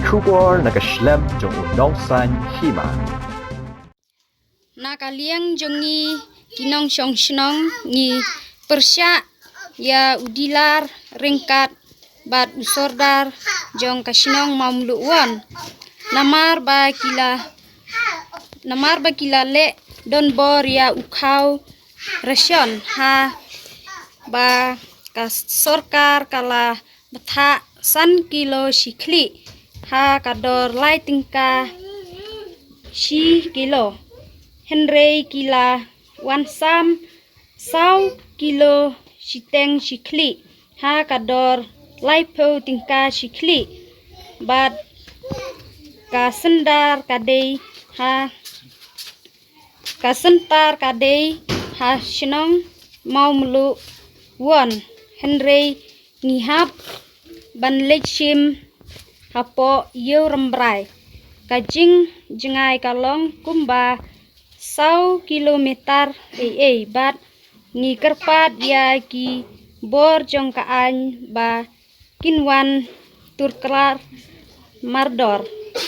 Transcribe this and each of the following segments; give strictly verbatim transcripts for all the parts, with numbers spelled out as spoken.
Khubor na ka shlem jong u nongsan hima. Na ka liang jong ngi ki nongshong shnong ngi pyrshah ïa u dilar ryngkat bad u sordar jong ka shnong Mawmluh Won. Namar ba ki la namar ba ki la leh donbor ïa u khaw ration ha ba ka sorkar ka la bthah san kilo shi khlieh ha ka dor lai tyngka shi kilo. Hynrei ki la wan sam saw kilo shiteng shi khlieh ha ka dor laiphew tyngka shi khlieh. Bad ka sendar ka dei ha ka sentar ka dei ha shnong Mawmluh Won. Hynrei ngi hap ban leit shim hapoh Ïew Rambrai. Ka jingjngai ka long kumba saw kilometer ei ei bad ngi kyrpad ïa ki bor jong ka aiñ ba kin wan tur klar mardor.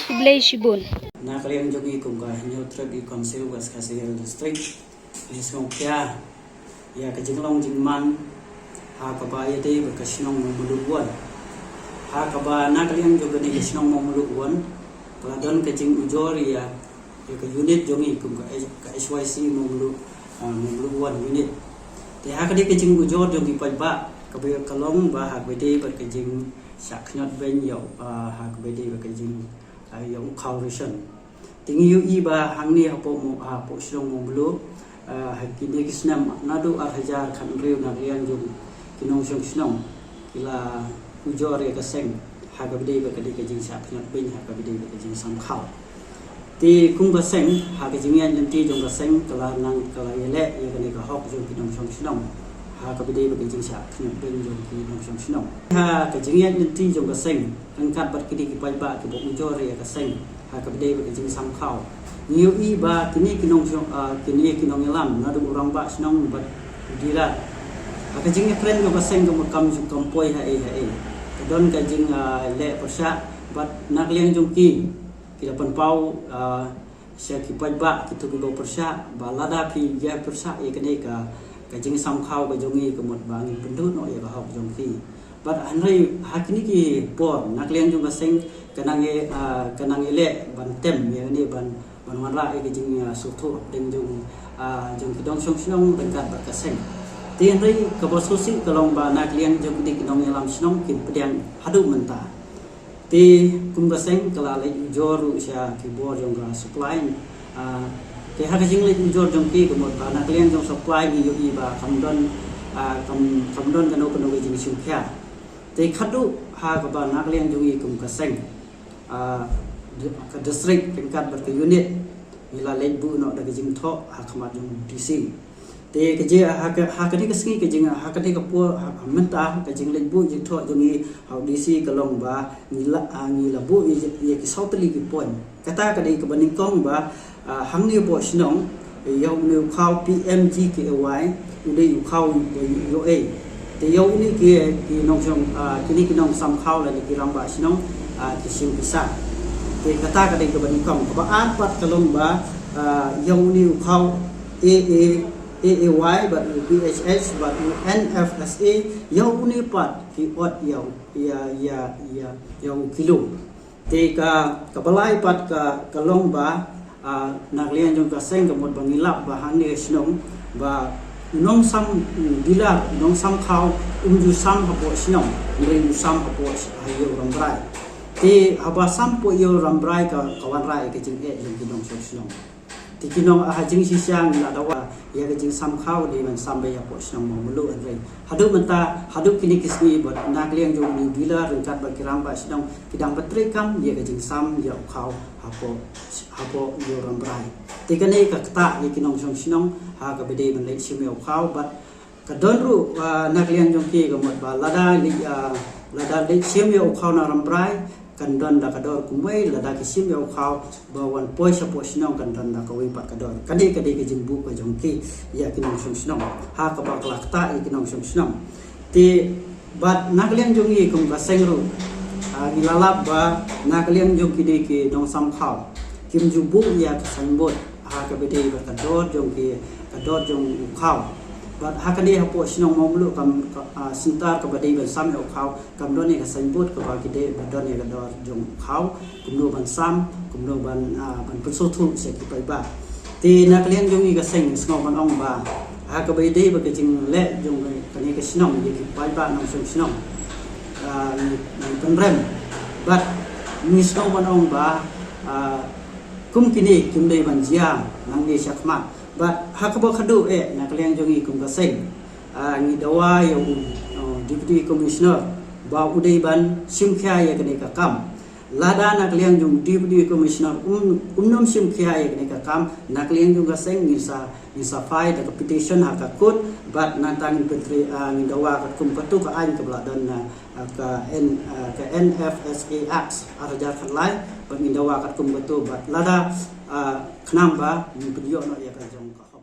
Khublei shibun. Na ka liang jong ngi kum ka Hynñiewtrep Youth Council West Khasi Hills District, ngi sngewkhia ïa ka jinglong jingman ha kaba ïadei bad ka shnong Mawmluh Won. Ha kaba na ka liang jong kane ka shnong Mawmluh Won ka la don ka jingujor ïa ïa ka unit jong ngi kum ka H-, ka H Y C Mawmluh, ah, Mawmluh Won unit. Te ha kane ka jingujor jong ki paidbah kaba ka long ba ha kaba ïadei bad ka jingshah khñiot beiñ ïa, ah, ha kaba ïadei bad ka jing, ah, ïa u khaw ration. Te ngi ïohi ba hangne hapoh Maw-, hapoh shnong Mawmluh, ah, ha kine ki snem naduh ar hajar khathynriew na ka liang jong ki nongshong shnong ki la ujor ïa ka seng ha kaba ïadei bad ka dei ka jingshah khñiot beiñ ha kaba ïadei bad ka jingsam khaw. Te kum ka seng ha ka jingïaid lynti jong ka seng ka la nang ka la ïaleh ïa kane ka hok jong ki nongshong shnong ha kaba ïadei bad ka jingshah khñiot beiñ jong ki nongshong shnong. Ha ka jingïaid lynti jong ka seng ryngkat bad kine ki paidbah kiba ujor ïa ka seng ha kaba ïadei bad ka jingsam khaw. Ngi ïohi ba kine ki nongshong, ah, kine ki nongïalam naduh u rangbah shnong bad u dealer. Ha ka jingïakren jong ka seng kam, kam ju kam poi ha ei ha ei. Ka don ka jing, ah, leh pyrshah bad na ka liang jong ki ki la pynpaw, ah, sha ki paidbah kito kiba pyrshah ba lada phi ïa pyrshah ïa kane ka, ka jingsam khaw ka jong ngi ka mut ba ngin pynduh noh ïa ka hok jong ki. Bad hynrei ha kine ki por na ka liang jong ka seng ka nang ïa, ah, ka nang ïaleh ban tem ïa kane ban, ban wanrah ïa ka jing, ah, sngewthuh hapdeng jong, ah, jong ki nongshong shnong ryngkat bad ka seng. Te hynrei kaba sngewsih ka long ba na ka liang jong kine ki nongïalam shnong kin pdiang haduh mynta. Te kum ka seng ka la leit ujor ruh sha ki bor jong ka supply. Ah, te ha ka jingleit ujor jong ki ka mut ba na ka liang jong supply ngi ïohi ba kam don, ah, kam, kam don kano kano ka jingsngewkhia. Te khadduh ha kaba na ka liang jong ngi kum ka seng, ah, di-, ka district ryngkat bad ka unit ngi la leit buh noh da ka jingthoh ha khmat jong D C. Te ka jing ha ka, ha kane ka sngi ka jing ha kane ka por ha, ha mynta ka jingleit buh jingthoh jong ngi ha u D C ka long ba ngi la, ah, ngi la buh ïa, ïa ki saw tylli ki point. Kata ka dei kaba nyngkong ba, ah, hangne hapoh shnong ïa une u khaw P M G K A Y u dei u khaw ba ïoh ei. Te ïa une ki, ki nongshong, ah, kine ki nongsam khaw lane ki rangbah shnong, ah, ki shim pisa. Te kata ka dei kaba nyngkong. Kaba ar pat ka long ba, ah, ïa une u khaw A A, A A Y bad u B H H bad u N F S A ïa une pat ki ot ïa, ïa, ïa, ïa, ïa u kilo. Te ka, kaba lai pat ka, ka long ba, ah, na ka liang jong ka seng ka mut ba ngi lap ba hangne ha shnong ba u nongsam, u dealer, u nongsam khaw um ju sam hapoh shnong, hynrei u sam hapoh sh-, ha Ïew Rambrai. Te haba sam hapoh Ïew Rambrai ka, ka wanrah ïa ka jingeh jong ki nongshong shnong. Te ki nong, ah, ha jingshisha ngi la dawa ïa ka jingsam khaw dei ban sam beit hapoh shnong Mawmluh, hynrei haduh mynta, haduh kine ki sngi bad na ka liang jong u dealer ryngkat bad ki rangbah shnong ki dang pyntreikam ïa ka jingsam ïa u khaw hapoh, hapoh Ïew Rambrai. Te kane ka ktah ïa ki nongshong shnong ha kaba dei ban leit shim ïa u khaw bad ka don ruh, ah, na ka liang jong ki ka mut ba lada leit, ah, lada leit shim ïa u khaw na Rambrai kan don da ka dor kumwei, lada ki shim ïa u khaw ba wan poi shapoh shnong kan don da kawei pat ka dor. Ka dei, ka dei ka jingbuh ka jong ki ïa ki nongshong shnong ha kaba ka la ktah ïa ki nongshong shnong. Te bad na ka liang jong ngi kum ka seng ruh Ah, ngi la lap ba na ka liang jong kine ki nongsam khaw kim ju buh ïa ka signboard ha kaba ïadei bad ka dor jong ki, ka dor jong u khaw. Bad ha kane hapoh shnong Mawmluh kam, ka, ah, center kaba dei ban sam ïa u khaw kam don ïa ka signboard kaba ki dei ba don ïa ka dor jong u khaw, kumno ban sam, kumno ban, ah, ban pynsngewthuh sha ki paidbah. Te na ka liang jong ngi ka seng ngi sngew ban ong ba ha kaba ïadei bad ka jingleh jong kane ka shnong ïa ki paidbah nongshong shnong, ah, ngi, ngi pynrem. Bad ngi sngew ban ong ba, ah, kum kine kim dei ban jia nangne shakhmat. Bad ha kaba khadduh eh na ka liang jong ngi kum ka seng, ah, ngi dawa ïa u, uh, Deputy Commissioner ba u dei ban shim khia ïa kane ka kam. Lada na ka liang jong Deputy Commissioner um, um nym shim khia ïa kane ka kam, na ka liang jong ka seng ngin sa, ngin sa file da ka petition ha ka court. Bad nangta ngin pyntrei, ah, ngin dawa katkum katto ka aiñ kaba la don na, ah, ka N, ah, ka N F S A Act ar hajar khatlai. Bad ngin dawa katkum katto bad lada, ah, khnang ba ngin pynïoh noh ïa ka jong ka